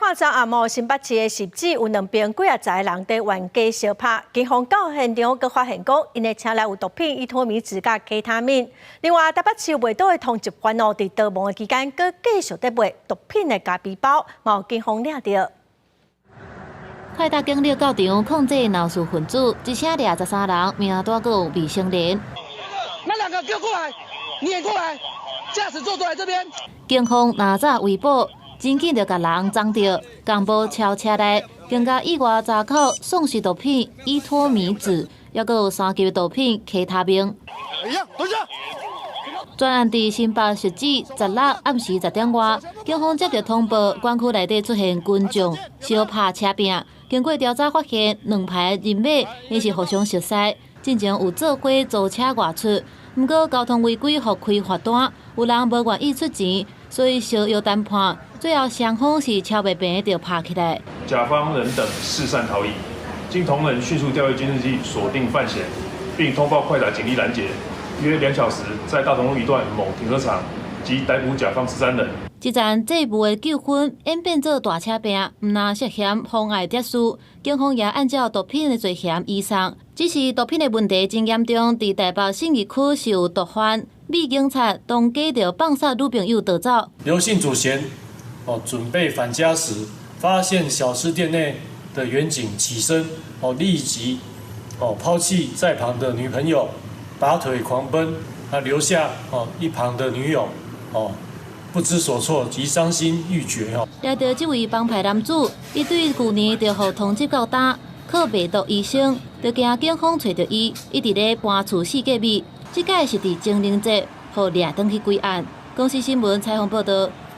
看昨暗暝新北市的汐止有兩爿幾仔十个人佇冤家相拍，警方到現場閣發現講，𪜶的車內有毒品依托咪酯佮 K 他命。另外，台北市有袂倒的通緝犯哦，佇逃亡的期間，閣繼續佇賣毒品的咖啡包，嘛予警方掠著。快達警力到場控制鬧事分子，一車掠13人，名單閣有未成年。那兩個給我過來，你也過來，駕駛座都來這邊。警方若早圍捕，真緊就共人摠著，共無超車內，更加意外查扣送食毒品依托咪酯，抑閣有三級毒品 K 他命。專案佇新北汐止16暗時10點外，警方接著通報，管區內底出現群眾相拍車拚。經過調查發現，兩派人馬𪜶是互相熟似，進前有做伙租車外出，毋過交通違規予開罰單，有人無願意出錢，所以相約談判，最後雙方是超袂平就拍起來。甲方人等四散逃逸，經同仁迅速調閱監視器鎖定犯嫌，並通報快打警力攔截，約2小時，在大同路一段某停車場即逮捕甲方13人。這場債務的糾紛演變做大車拚，毋但涉嫌妨礙秩序，警方也按照毒品的罪嫌移送。只是毒品的問題真嚴重，佇台北信義區是有毒販，女警察當假著放殺女朋友逃走。劉姓主嫌哦，準備返家時，發現小吃店內的員警起身哦，立即哦拋棄在旁的女朋友，拔腿狂奔，啊留下哦一旁的女友哦，不知所措及傷心欲絕哦。掠著這位幫派男子，伊對舊年就予通緝到今，靠賣毒維生，就驚警方揣著伊，一直咧搬厝四界覓。這擺是佇情人節，予掠轉去歸案。公視新聞採訪報道。